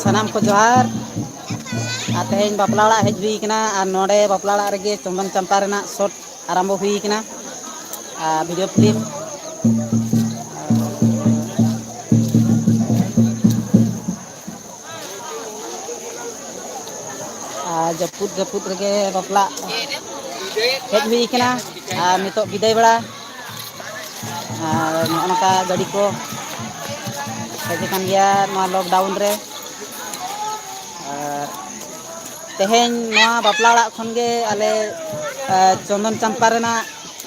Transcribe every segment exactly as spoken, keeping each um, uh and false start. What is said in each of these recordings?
ᱥᱟᱱᱟᱢ ᱠᱚ ᱡᱚᱦᱟᱨ᱾ ᱟᱨ ᱛᱮᱦᱮᱧ ᱵᱟᱯᱞᱟ ᱚᱲᱟᱜ ᱦᱮᱡ ᱦᱩᱭ ᱠᱟᱱᱟ, ᱟᱨ ᱱᱚᱰᱮ ᱵᱟᱯᱞᱟ ᱚᱲᱟᱜ ᱨᱮᱜᱮ ᱪᱚᱱᱫᱚᱱ ᱪᱟᱢᱯᱟ ᱨᱮᱱᱟᱜ ᱥᱚᱴ ᱟᱨᱟᱢᱵᱚ ᱦᱩᱭ ᱠᱟᱱᱟ, ᱟᱨ ᱵᱷᱤᱰᱤᱭᱳ ᱯᱷᱤᱞᱢ᱾ ᱟᱨ ᱡᱟᱹᱯᱩᱫ ᱡᱟᱹᱯᱩᱫ ᱨᱮᱜᱮ ᱵᱟᱯᱞᱟ ᱦᱮᱡ ᱦᱩᱭ ᱠᱟᱱᱟ, ᱟᱨ ᱱᱤᱛᱚᱜ ᱵᱤᱫᱟᱹᱭ ᱵᱮᱲᱟ᱾ ᱟᱨ ᱱᱚᱜᱼᱚ ᱱᱚᱝᱠᱟ ᱜᱟᱹᱰᱤ ᱠᱚ ᱦᱮᱡ ᱟᱠᱟᱱ ᱜᱮᱭᱟ ᱱᱚᱣᱟ ᱞᱚᱠᱰᱟᱣᱩᱱ ᱨᱮ᱾ ᱟᱨ ᱛᱮᱦᱮᱧ ᱱᱚᱣᱟ ᱵᱟᱯᱞᱟ ᱚᱲᱟᱜ ᱠᱷᱚᱱ ᱜᱮ ᱟᱞᱮ, ᱟᱨ ᱪᱚᱱᱫᱚᱱ ᱪᱟᱢᱯᱟ ᱨᱮᱱᱟᱜ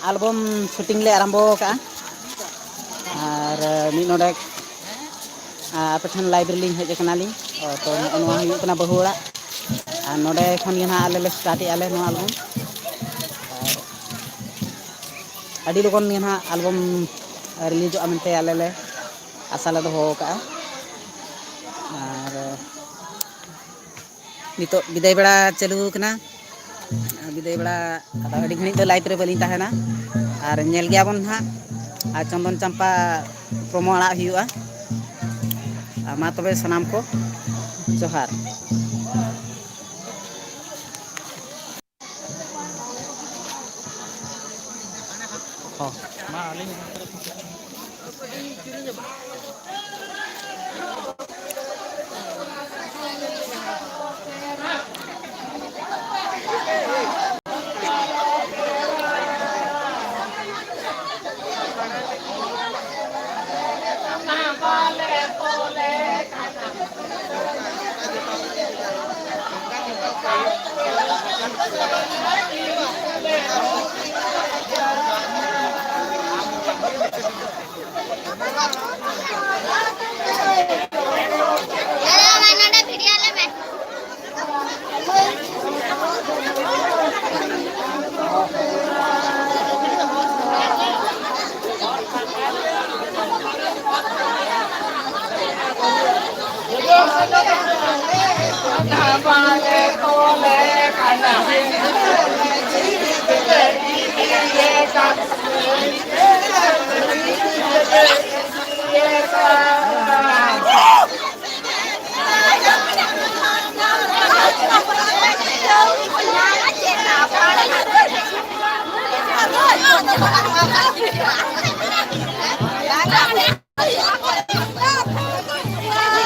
ᱟᱞᱵᱚᱢ ᱥᱩᱴᱤᱝ ᱞᱮ ᱟᱨᱟᱢᱵᱚ ᱟᱠᱟᱫᱼᱟ᱾ ᱟᱨ ᱢᱤᱫ ᱱᱚᱰᱮᱠ, ᱟᱨ ᱟᱯᱮ ᱴᱷᱮᱱ ᱞᱟᱭᱤᱵᱷ ᱨᱮᱞᱤᱧ ᱦᱮᱡ ᱟᱠᱟᱱᱟᱞᱤᱧ᱾ ᱚ, ᱛᱚ ᱱᱚᱜᱼᱚ ᱱᱚᱣᱟ ᱦᱩᱭᱩᱜ ᱠᱟᱱᱟ ᱵᱟᱹᱦᱩ ᱚᱲᱟᱜ᱾ ᱟᱨ ᱱᱚᱰᱮ ᱠᱷᱚᱱ ᱜᱮ ᱱᱟᱦᱟᱜ ᱟᱞᱮ ᱞᱮ ᱥᱴᱟᱨᱴ ᱮᱫᱼᱟ ᱞᱮ ᱱᱚᱣᱟ ᱟᱞᱵᱚᱢ᱾ ᱟᱨ ᱟᱹᱰᱤ ᱞᱚᱜᱚᱱ ᱜᱮ ᱱᱟᱦᱟᱜ ᱟᱞᱵᱚᱢ ᱨᱤᱞᱤᱡᱚᱜᱼᱟ ᱢᱮᱱᱛᱮ ᱟᱞᱮ ᱞᱮ ᱟᱥᱟ ᱞᱮ ᱫᱚᱦᱚ ᱟᱠᱟᱫᱼᱟ᱾ ᱟᱨ ᱱᱤᱛᱚᱜ ᱵᱤᱫᱟᱹᱭ ᱵᱮᱲᱟ ᱪᱟᱹᱞᱩ ᱟᱠᱟᱱᱟ᱾ ᱵᱤᱫᱟᱹᱭ ᱵᱮᱲᱟ ᱟᱫᱚ ᱟᱹᱰᱤ ᱜᱷᱟᱹᱲᱤᱡ ᱫᱚ ᱞᱟᱭᱤᱵᱷ ᱨᱮ ᱵᱟᱹᱞᱤᱧ ᱛᱟᱦᱮᱱᱟ, ᱟᱨ ᱧᱮᱞ ᱜᱮᱭᱟᱵᱚᱱ ᱱᱟᱦᱟᱜ᱾ ᱟᱨ ᱪᱚᱱᱫᱚᱱ ᱪᱟᱢᱯᱟ ᱯᱨᱳᱢᱳ ᱟᱲᱟᱜ ᱦᱩᱭᱩᱜᱼᱟ᱾ ᱟᱨ ᱢᱟ ᱛᱚᱵᱮ ᱥᱟᱱᱟᱢ ᱠᱚ ᱡᱚᱦᱟᱨ᱾ ᱦᱚᱸ, ᱢᱟ ᱟᱹᱞᱤᱧ